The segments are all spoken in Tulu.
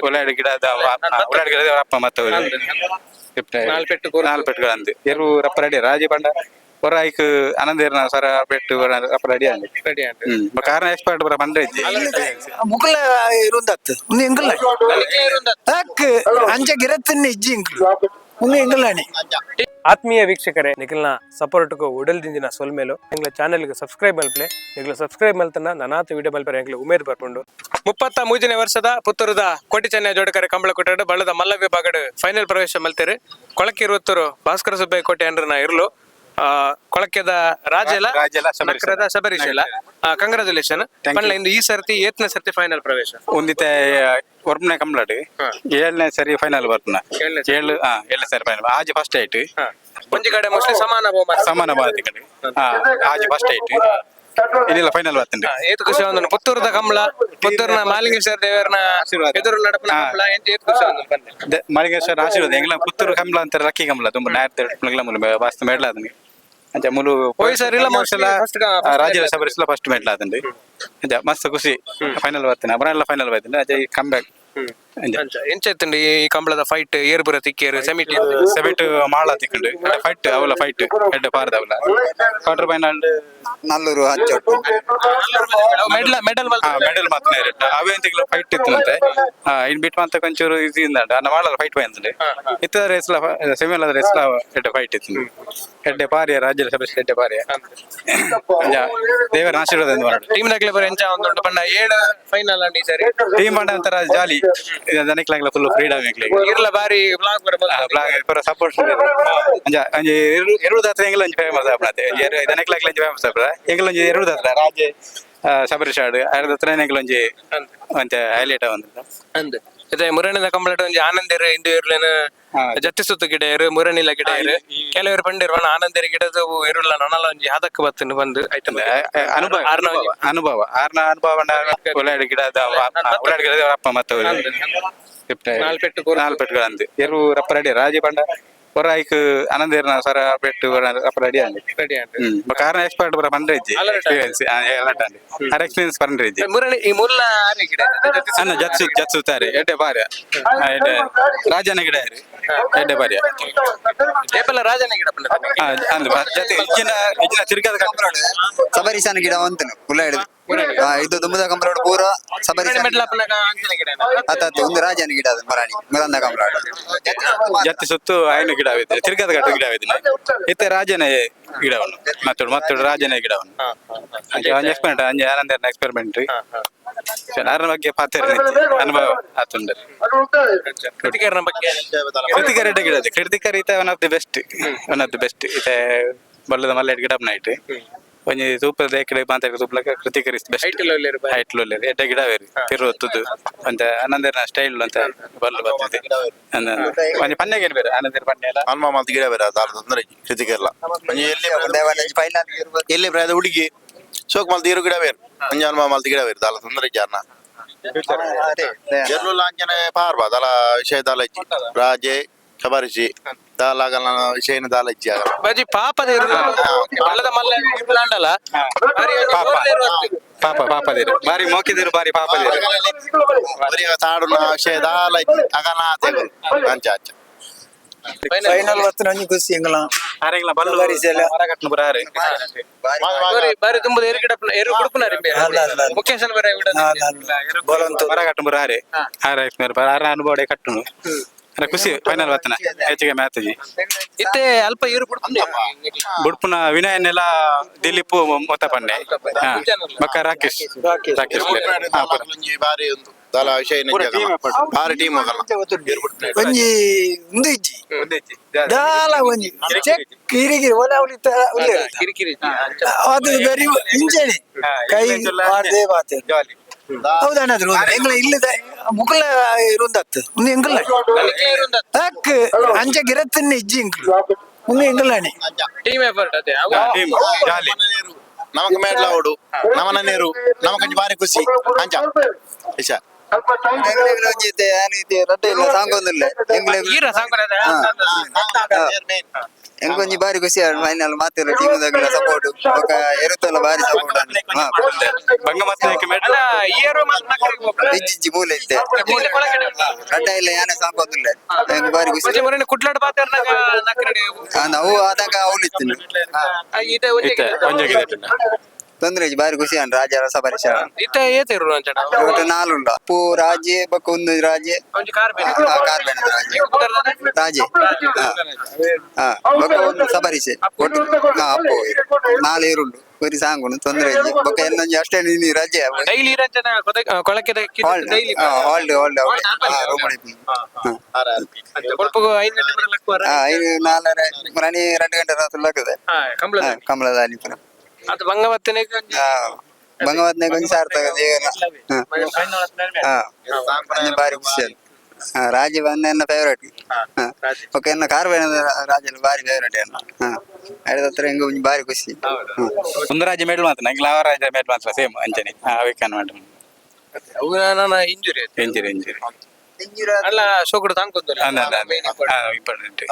ಉಲಾಡಿ ಗಿಡ ಉಲಾಡಿ ಗಿಡ ಅಪ್ಪ ಮತ್ತೆ ನಾಲ್ ಪೆಟ್ಟು ಕೊರ್ದು. ನಾಲ್ ಪೆಟ್ಟು ಅಂದ್ ಎರು ರಪ್ಪ ರೆಡಿ ರಾಜಿ ಪಂಡ ಹೊರ ಐಕ್ ಅನಂದೇರ್ನ ಸರ ಪೆಟ್ಟು ರಪ್ಪ ರೆಡಿ ಅಂದ್. ರೆಡಿ ಆಂಡ್. ಕಾರಣ ಎಕ್ಸ್ಪರ್ಟ್ ಬರ ಪಂಡ್ರೆ ಇಜ್ಜಿ. ಮುಕುಲ ಇರುಂದತ್ತು ಉಂದು ಎಂಕಲ್ನ ಅಕ್ ಅಂಚ ಗಿರತ್ತಿನ ಇಜ್ಜಿ ಎಂಕುಲು ಉಂದು ಎಂಕಲ್ನಾಣಿ. ಆತ್ಮೀಯ ವೀಕ್ಷಕರೇ, ನಿಖಲ್ನ ಸಪೋರ್ಟ್ಗೂ ಉಡಲ್ ದಿಂಜಿನ ಸೊಲ್ಮೇಲು. ಎಂಗ್ಲ ಚಾನೆಲ್ಗೆ ಸಬ್ಸ್ಕ್ರೈಬ್ ಮಲ್ಪಲೆ. ನಿಗ್ಲ ಸಬ್ಸ್ಕ್ರೈಬ್ ಮಲ್ತನ ನನಾತ ವಿಡಿಯೋ ಮಲ್ಪರೆ ಎಂಗ್ಲ ಉಮೇದ್ ಬರ್ಪುಂಡು. 33ನೇ ವರ್ಷದ ಪುತ್ತೂರದ ಕೋಟಿ ಚೆನ್ನೈ ಜೋಡಕರೆ ಕಂಬಳಕುಟ್ಟಡು ಬಳ್ಳದ ಮಲ್ಲ ವಿಭಾಗಡ್ ಫೈನಲ್ ಪ್ರವೇಶ ಮಲ್ತೇರು. ಕೊಳಕಿರುವತ್ತೂರು ಭಾಸ್ಕರ ಸುಬ್ಬಯ್ಯ ಕೋಟೆ ಅಂಡ್ರನ ಇರ್ಲು, ಕೊಳಕೆದ ರಾಜೆಲ ರಾಜೆಲ, ಶಬರೀಶಲ. ನಕ್ರದ ಶಬರೀಶಲ. ಕಂಗ್ರಾಚುಲೇಷನ್. ಪಂಡ್ಲ, ಇಂದು ಈ ಸರ್ತಿ ಏತ್ನ ಸರ್ತಿ ಫೈನಲ್ ಪ್ರವೇಶ? ಒಂದಿತ್ತೆ ಒರ್ಪನೆ ಕಂಬ್ಲಾಡ್ ಏಳನೇ ಸರಿ ಫೈನಲ್ ಬರ್ಪುನ. ಏಳ್ನೇ. ಏಳು, ಹಾ, ಏಳನೇ ಸರಿ ಫೈನಲ್. ಆಜಿ ಫಸ್ಟ್ ಐಟ್. ಒಂಜಿ ಕಡೆ ಮೋಸ್ಟ್ಲಿ ಸಮಾನ ಬಹುಮಾನ. ಸಮಾನ ಭಾರತಿ ಕಡೆ. ಹಾ, ಆಜಿ ಫಸ್ಟ್ ಐಟ್, ಇನ್ನಿಲ್ಲ ಫೈನಲ್ ಬರ್ತುಂಡು. ಏತ್ ಖುಷಿ ಒಂದು ಪುತ್ತೂರದ ಕಂಬಳ, ಪುತ್ತೂರ್ನ ಮಾಲಿಂಗೇಶ್ವರ ದೇವರನ ಆಶೀರ್ವಾದ. ಎದುರು ನಡಪುನ ಕಂಬಳ ಎಂಚ, ಏತ್ ಖುಷಿ ಒಂದು ಬನ್ನಿ. ಮಳಿಗೇಶ್ವರ ಆಶೀರ್ವಾದ. ಎಂಗ್ಲ ಪುತ್ತೂರು ಕಂಬ್ಲ ಅಂತಾರೆ, ಲಕ್ಕಿ ಕಂಬ್ಲ ತುಂಬ ನಾಯರ್ ಮುಲು ವಾಸ್ತು ಮೆಡ್ಲ ಅದನ್ನ ಅಂಚ ಮುಲು. ಹೋಯ್ ಸರ್ ಇಲ್ಲ mostly first ರಾಜ್ಯ medal. ಶಬರಿಸ್ಲ ಫಸ್ಟ್ ಮೆಡ್ಲ ಅದಂಡು. ಅಂಚ ಮಸ್ತ್ ಖುಷಿ, ಫೈನಲ್ ಬರ್ತೀನಿ, ಅಬರೆಲ್ಲ ಫೈನಲ್ ಬರ್ತೀನಿ. Ajay come back. ಅಂಚ. ಅಂಚ ಎಂಚ ಇತ್ತುಂಡು ಈ ಕಂಬಳದ ಫೈಟ್? ಏರ್ ಬುರ ತಿಕ್ಕೇರು ಸೆಮಿಟಿ? ಸೆವೆಟ್ ಮಾಳ ತಿಕ್ಕಂಡು ಫೈಟ್, ಅವಲ ಫೈಟ್ ಎಡ್ಡೆ ಪಾರ್ದ ಅವಲ ಕ್ವಾರ್ಟರ್ ಫೈನಲ್. ನಲ್ಲೂರು ಹಚ್ಚೊಟ್ಟು. Medal medal. Medal ಮಾತ್ರ ನೇರಿಟ್ಟ ಅವೇ ತಿಂಗಳು ಫೈಟ್ ಇತ್ತು ಅಂತೆ. ಇನ್ ಬಿಟ್ ಮಾತ ಕೊಂಚೂರು ಇದು ಇಂದ ಅನ್ನ ಮಾಳಲ್ಲ ಫೈಟ್ ಬಂದ್ರೆ ಇತ್ತ ರೇಸ್ಲ ಸೆಮಿಲ ರೇಸ್ಲ ಎಡ್ಡೆ ಫೈಟ್ ಇತ್ತು. ಎಡ್ಡೆ ಪಾರಿಯ ರಾಜ್ಯ ಸಭೆ ಎಡ್ಡೆ ಪಾರಿಯ. ದೇವರ ಆಶೀರ್ವಾದ ಎಂದು ಮಾಡೋದು. ಟೀಮ್ ದಾಗ್ಲೆ ಬರ ಎಂಚ ಒಂದುಂಡು ಪಂಡ, ಏಳು ಫೈನಲ್ ಅಂಡ್ ಈ ಸರಿ? ಟೀಮ್ ಮಾಡ ಒಂಥರ ಜಾಲಿ ದನಕ್ಲಾಗ್ಲ, ಫುಲ್ ಫ್ರೀಡಮ್. ಇರ್ಲ ಬಾರಿ ಬ್ಲಾಗ್ ಬರ. ಸಪೋರ್ಟ್ ಅಂಜ ಅಂಜಿ ಎರಡು ದಾತ್ರ ಎಂಗ್ಲ ಒಂಜಿ ಫೇಮಸ್ ಆಪಣತೆ. ದನಕ್ಲಾಗ್ಲ ಒಂಜಿ ಫೇಮಸ್ ಆಪಣ ಎಂಗ್ಲ ಒಂಜಿ ಎರಡು ದಾತ್ರ ರಾಜೆ ಶಬರೀಶ್ ಆಡು ಎರಡು ದಾತ್ರ ಎಂಗ್ಲ ಒಂಜಿ ಒಂತೆ ಹೈಲೈಟ್ ಒಂದು. ಅಂದ್ ಇತ್ತೆ ಮುರಣಿದ ಕಂಬಳಟ್ ಒಂಜಿ ಆನಂದೆರ್ ಇಂದು ಇರ್ಲೇನ ಜತ್ತಿ ಸುತ್ತು ಗಿಡ ಇರು, ಮುರಣಿಲ ಗಿಡ ಇರು. ಕೆಲವರು ಪಂಡಿರು ಆನಂದೆರ್ ಗಿಡದ ಇರುಲ್ಲ ನನಲ ಒಂಜಿ ಹದಕ್ಕೆ ಬತ್ತುಂಡು ಬಂದು ಐತ. ಅನುಭವ. ಆರ್ನ ಒಂಜಿ ಅನುಭವ, ಆರ್ನ ಅನುಭವ. ಉಲಾಡಿ ಗಿಡ ಉಲಾಡಿ ಗಿಡ ಅಪ್ಪ ಮತ್ತೆ ನಾಲ್ ಪೆಟ್ಟು ಕೊರ್ದು. ನಾಲ್ ಪೆಟ್ಟುಗಳು ಅಂದ್ ಎರು ರಪ್ಪ ರೆಡಿ ರಾಜಿ ಪಂಡ ಹೊರ ಐಕ್ ಅನಂದೇರ್ನ ಸರ ಪೆಟ್ಟು ರಪ್ಪ ರೆಡಿ ಅಂದ್. ರೆಡಿ ಆಂಡ್. ಕಾರಣ ಎಕ್ಸ್ಪರ್ಟ್ ಬರ ಪಂಡ್ರೆ ಇಜ್ಜಿ. Alert. Experience alert ಅಂದ್, ಆರ್ ಎಕ್ಸ್ಪೀರಿಯನ್ಸ್ ಪಂಡ್ರೆ ಇಜ್ಜಿ. ಮುರಣಿ ಈ ಮುಲ್ಲ ಆರೆ ಗಿಡ. ಅನ್ನ ಜತ್ಸು ಜತ್ಸು ತಾರೆ ಎಡ್ಡೆ ಬಾರ್ಯ ಎಡ್ಡೆ ರಾಜನ ಗಿಡ ಇರು ಎಡ್ಡೆ ಬಾರ್ಯ. ಏಪಲ್ಲ ರಾಜನ ಗಿಡ ಪಂಡ. ಅಂದ್ ಜೊತೆ ಇಜ್ಜಿನ ಇಜ್ಜಿನ ತಿರ್ಗಾದ ಕಂಬಳ. ಸಬರೀಶನ ಗಿಡ ಅಂತನು ಕುಲ್ಲ ಹಿಡಿದು. ಇದು ದುಂಬದ ಕಂಬಳೋಡು ಪೂರ ಸಬರೀಶನ. ಮೆಡ್ಲ ಪನ್ನಗ ಅಂಚನ ಗಿಡ. ಅತ್ತ ಅತ್ತ, ಒಂದು ರಾಜನ ಗಿಡ ಅದು ಮರಾಣಿ ಮುರಂದ ಕಂಬಳಾಡು. ಜತ್ತಿ ಸುತ್ತು ಐನು ಗಿಡವಿದೆ, ತಿರ್ಗಾದ ಕಟ್ಟು ಗಿಡವಿದೆ. ಇತ್ತೆ ರಾಜನ ಗಿಡವನ್ನು ಮತ್ತೊಡು ಮತ್ತೊಡು ರಾಜನ ಗಿಡವನ್ನು ಅಂಚೆ ಒಂಜಿ ಎಕ್ಸ್ಪೆರಿಮೆಂಟ್ ಅಂಜೆ ಆನಂದರ್ನ ಎಕ್ಸ್ಪೆರಿಮೆಂಟ್ ಅದ್ರ ಬಗ್ಗೆ ಪಾತ್ರ ಅನುಭವ ಆತುಂಡು. ಕೃತಿಕರನ ಬಗ್ಗೆ? ಕೃತಿಕರ್ ಎಡ್ಡೆ ಗಿಡ ಇದೆ. ಕೃತಿಕರ್ ಈತ one of the best, one of the best. ಈತ ಬಲ್ಲದ ಮಲ್ಲ ಗಿಡ ನೈಟ್ ಒಂಜಿ ತೂಪದ ಏಕಡೆ ಮಾತಾಡಿ ತೂಪ್ಲಕ ಕೃತಿಕರ್ is best. Height ಎಲ್ಲ ಉಲ್ಲೆರ್ ಬಾರಿ. ಹೈಟ್ ಲೊಲ್ಲೆರ್, ಎಡ್ಡೆ ಗಿಡ ವೇರಿ ತಿರುವತ್ತದ್ದು ಅಂತೆ ಆನಂದರ್ನ ಸ್ಟೈಲ್ ಅಂತ ಬಲ್ಲು ಬರ್ತದೆ. ಒಂಜಿ ಪನ್ನೆಗೆ ಬೇರೆ ಆನಂದರ್ ಪನ್ನೆ ಎಲ್ಲ. ಅನ್ಮ ಮಾತು ಗಿಡ ಬೇರೆ ದಾಲ ತೊಂದರೆ ಕೃತಿಕೆಲ್ಲ ಒಂಜಿ ಎಲ್ಲಿ ಫೈನಲ್. ಎಲ್ಲಿ ಪ್ರಾಯದ ಹುಡುಗಿ ಸೋಕ್ ಮಲ್ತ ಇರು ಗಿಡ ಬೇರು ಒಂಜಿ ಅನ್ಮ ಮಲ್ತ ಗಿಡ ಬೇರು ದಾಲ ತೊಂದರೆ ಜಾರ್ನ ಎರ್ಲು ಲಾಂಛನ ಪಾರ್ಬ ದಾಲ ವಿಷಯ ದಾಲ ಇಜ್ಜಿ. ರಾಜೆ ಶಬರಿಷಿ ದಾಲ ಆಗಲ್ಲ, ವಿಷಯನ ದಾಲ ಇಜ್ಜಿ ಆಗಲ್ಲ. ಬಜಿ ಪಾಪದ ಇರುಲ್ಲ ಬಲ್ಲದ ಮಲ್ಲ ಇರ್ಲಾಂಡಲ ಬಾರಿ ಒಂಜಿ ಪಾಪ. ಗೋರ್ಲೆರು ಅತ್ತ್. ಪಾಪ ಪಾಪದಿರು ಬಾರಿ ಮೋಕಿದಿರು ಬಾರಿ ಪಾಪದಿರು. ಬರೀ ತಾಡುನ ವಿಷಯ ದಾಲ ಇಜ್ಜಿ ಆಗಲ್ಲ ಆತೆ ಅಂಚ ಅಂಚ. ಫೈನಲ್ ಬತ್ತಿನ ಒಂಜಿ ಖುಷಿ ಎಂಕಲ್ನ. ಆರೆಗ್ಲ ಬಲ್ಲು ಬರಿಸೆಲ್ಲ. ಮರಕಟ್ನ ಬರಾರೆ. ಬಾರಿ ಬಾರಿ ತುಂಬುದ ಏರು ಗಿಡ ಏರು ಕುಡುಪುನಾರಿ. ಅಲ್ಲ, ಅಲ್ಲ, ಅಲ್ಲ. ಮುಖೇಶನ್ ಬರ ಗಿಡ. ಅಲ್ಲ, ಅಲ್ಲ. ಬೋಲಂತು. ಮರಕಟ್ನ ಬರಾರೆ ಆರ ಆರ ಅನುಭವ ಕಟ್ಟುನು ಅರೆ ಖುಷಿ ಫೈನಲ್ ಬರ್ತನ ಹೆಚ್ಚಿಗೆ ಮ್ಯಾಚ್. ಇತ್ತೆ ಅಲ್ಪ ಏರು ಕುಡುಪುನ. ಬುಡ್ಪುನ ವಿನಯನೆಲ್ಲ ದಿಲೀಪ್ ಮೊತ್ತ ಪಂಡೆ ಬಕ್ಕ ರಾಕೇಶ್ ರಾಕೇಶ್ ಹಾ, ಪೂರ. ಒಂಜಿ ಬಾರಿ ಒಂದು ದಾಲ ವಿಷಯ ಬಾರಿ ಟೀಮ್ ಆಗಲ್ಲ. ಒಂಜಿ ಉಂದು ಇಜ್ಜಿ ದಾಲ ಒಂಜಿ ಚೆಕ್ ಕಿರಿಕಿರಿ ಒಲೆ ಅವಳಿ ಉಲ್ಲೇರು. ಕಿರಿಕಿರಿ. ಅದು ಬರಿ ಇಂಚೆನೆ ಕೈ ಬಾರ್ದೇ ಬಾತೆ. ಜಾಲಿ. ಹೌದಣ್ಣದ್ರು ಎಂಗ್ಲ ಇಲ್ಲದ ಮುಕುಲ ಇರುಂದತ್ತು ಉಂದು ಎಂಕಲ್ನ ಅಕ್ ಅಂಚ ಗಿರತ್ತಿನ ಇಜ್ಜಿ ಎಂಕುಲು ಉಂದು ಎಂಕಲ್ನಾಣಿ. ಟೀಮ್ ಎಫರ್ಟ್ ಅದೇ ಅವು. ಟೀಮ್ ಜಾಲಿ. ನಮಕ್ ಮೇಡ್ಲ ಅವಡು ನಮನ ನೇರು ನಮಕಂಜಿ ಬಾರಿ ಖುಷಿ ಅಂಚ ಇಶ. ಒಂಜಿ ಇತ್ತೆ ಯಾನ್ ಇತ್ತೆ ರಡ್ಡೆ ಇಲ್ಲ ಸಾಂಗ್ ಒಂದಿಲ್ಲ ಎಂಗ್ಲೆ. ಈರ ಸಾಂಗ್. ಎಂಕೊಂಜಿ ಬಾರಿ ಖುಷಿ ಆಂಡ್ ಫೈನಲ್ ಮಾತೆಲ್ಲ ಟೀಮ್ ದಗ್ಲ ಸಪೋರ್ಟ್ ಬೊಕ ಎರುತ್ತಲ ಬಾರಿ ಸಪೋರ್ಟ್. ಬಂಗ ಮತ್ತೆ ಅಲ್ಲ, ಇಯರ್ ಇಜ್ಜಿ ಇಜ್ಜಿ ಮೂಲೆ ಇತ್ತೆ ರಡ್ಡ ಇಲ್ಲ, ಯಾನೆ ಸಾಂಪೊಂದುಲ್ಲೆ. ಎಂಕ್ ಬಾರಿ ಖುಷಿ. ಮೊನ್ನೆ ಕುಟ್ಲಾಡ್ ಪಾತೆರ್ನಾಗ ನಕ್ರಡಿ. ಅವು ಆದಾಗ ಅವ್ಲು ಇತ್ತಿನ. ಇತ್ತೆ ಒಂಜೆ. ಇತ್ತೆ ಒಂಜೆ ಗಿಡ. ತೊಂದ್ರೆ ಇಜ್ಜಿ, ಬಾರಿ ಖುಷಿ ಆಂಡ್ ರಾಜ ರಸ ಪರಿಚಯ. ಇತ್ತೆ ಏತ್ ಇರು ಅಂಚಡ? ಒಟ್ಟು ನಾಲ್ ಉಂಡು. ಅಪ್ಪು, ರಾಜೆ, ಬೊಕ ಒಂದು ರಾಜೆ. ಒಂಜಿ ಕಾರ್ ಬೇರೆ. ಕಾರ್ ಬೇಣದ ರಾಜೆ ರಾಜೆ. ಹಾ ಹಾ, ಬೊಕ ಒಂದು ಸಬರಿಸೆ ಒಟ್ಟು. ಹಾ, ಅಪ್ಪು ನಾಲ್ ಏರುಂಡು. ಒರಿ ಸಾಂಗುಂಡು, ತೊಂದ್ರೆ ಇಜ್ಜಿ. ಬೊಕ ಇನ್ನೊಂಜಿ ಅಷ್ಟೇ, ನೀ ರಜೆ. ಡೈಲಿ ಇರಂಚನ ಕೊಳಕೆದ? ಡೈಲಿ. Hold hold. ರೂಮ್. ಕೊಳ್ಪಗು 5 ಗಂಟೆ ಬರಲಕ್ಕ? ಹಾ, ಐದು ನಾಲ್ಕರೆ ಮಣಿ 2 ಗಂಟೆ ರಾತ್ರಿ ಆಗ್ತದೆ. ಕಂಬಳ. ಕಮಲದ ಅಲ್ಲಿ ಪುರ. ಅದು ಬಂಗವತ್ತನೆ. ಹಾ, ಬಂಗವತ್ನಾಗ ಒಂಜಿ ಸಾರ್ಥಕ ಜೀವನ. ಹಾ ಹಾ, ಬಾರಿ ಖುಷಿ ಅದು. ಹಾ, ರಾಜಿ ಬಂದ ಎನ್ನ ಫೇವರೇಟ್. ಹಾ, ಓಕೆ, ಎನ್ನ ಕಾರ್ ರಾಜನ ಬಾರಿ ಫೇವರೇಟ್ ಎನ್ನ. ಹಾ, ಹತ್ರ ಹೆಂಗ ಒಂಜಿ ಬಾರಿ ಖುಷಿ. ಹಾ. ಒಂದು ರಾಜ್ಯ ಮೇಡಲ್ ಮಾತ್ರ ನಂಗೆ, ಲಾವ ರಾಜ್ಯ ಮೇಡಲ್ ಮಾತ್ರ ಸೇಮ್ ಅಂಚನೆ ಅವಿಕನ್ ಮಾಡಿ. ಅವು ನನ್ನ ಇಂಜುರಿ. Injury injury. ಅಲ್ಲ, ಸೋಕುಡು ತಾಂಕೊಂದು. ಇಂಪಾರ್ಟೆಂಟ್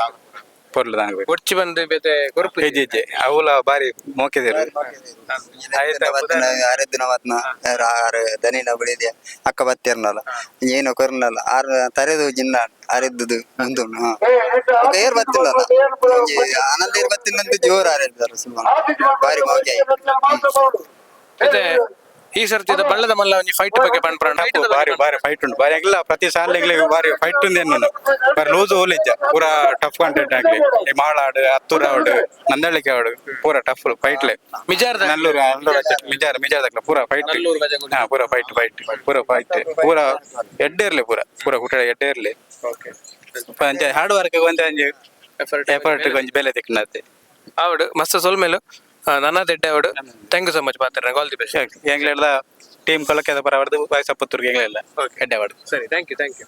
ಪೊರ್ಲು ತಾಂಗ್. ಒಡ್ಚಿ ಬಂದು ಬೇತೆ ಕೊರುಪು. ಹೆಜ್ಜೆ ಹೆಜ್ಜೆ ಅವುಲ ಬಾರಿ ಮೋಕೆದಿರು. ಆರೆದ್ದಿನ ಬತ್ನ ಆರು ದನಿನ ಬಿಡಿದೆ ಅಕ್ಕ ಬತ್ತಿರ್ನಲ್ಲ, ಏನೋ ಕೊರ್ನಲ್ಲ, ಆರು ತರೆದು ಜಿನ್ನ ಅರೆದ್ದುದು ಮುಂದುಂಡು. ಹಾ, ಬೊಕ ಏರ್ ಬತ್ತಿಲ್ಲಲ್ಲ, ಒಂಜಿ ಆನಂದ ಏರ್ ಬತ್ತಿನಂತ ಜೋರು ಆರೆದ್ದಾರೆ ಸುಮಾರು, ಬಾರಿ ಮೋಕೆ. ಮತ್ತೆ ಈ ಸರ್ತಿದ ಬಳ್ಳದ ಮಲ್ಲ ಒಂಜಿ ಫೈಟ್ ಬಗ್ಗೆ ಪನ್ಪುರ. ಬಾರಿ ಬಾರಿ ಫೈಟ್ ಉಂಟು, ಬಾರಿ ಆಗ್ಲಿಲ್ಲ. ಪ್ರತಿ ಸಾಲ ಬಾರಿ ಫೈಟ್ ಉಂದು ಎನ್ನುನು. ಬಾರಿ ಲೂಸ್ ಹೋಲಿಜ್ಜ, ಪೂರಾ ಟಫ್ ಕಾಂಟೆಂಟ್ ಆಗ್ಲಿ. ಈ ಮಾಳಾಡು, ಹತ್ತೂರು ಆವಡು, ನಂದಳಿಕೆ ಆವಡು, ಪೂರಾ ಟಫ್ ಫೈಟ್ಲೆ. ಮಿಜಾರ್ದ. ನಲ್ಲೂರು ನಲ್ಲೂರು, ಮಿಜಾರ್ ಮಿಜಾರ್ ದಕ್ಲ ಪೂರಾ ಫೈಟ್. ನಲ್ಲೂರು ಗಜಗುಡಿ. ಹಾ, ಪೂರಾ ಫೈಟ್ ಫೈಟ್, ಪೂರಾ ಫೈಟ್, ಪೂರಾ ಎಡ್ಡೆ ಇರ್ಲಿ, ಪೂರಾ ಪೂರಾ ಕುಟ್ಟ ಎಡ್ಡೆ ಇರ್ಲಿ. ಅಂಚೆ ಹಾರ್ಡ್ ವರ್ಕ್ ಒಂಜಿ ಒಂಜಿ ಎಫರ್ಟ್ ಒಂಜಿ ಬೆಲೆ ತಿಕ್ಕನತ್ತೆ. ಆವಡು ಮಸ್ತ್ ಸೊಲ್ಮೆಲು ನನ್ನ ದೆಡ್ಡೆ ಆವಡು. Thank you so much ಪಾತ್ರ, ಆಲ್ the best. ಎಂಗ್ಲೆಡ್ದ ಟೀಮ್ ಕೊಲಕೆದ ಪರ ಅವರ್ದು, ವಾಯ್ಸ್ ಪುತ್ತೂರ್ಗೆ ಎಂಗ್ಲೆಲ್ಲ ಎಡ್ಡೆ ಅವಡು. ಸರಿ, thank you thank you.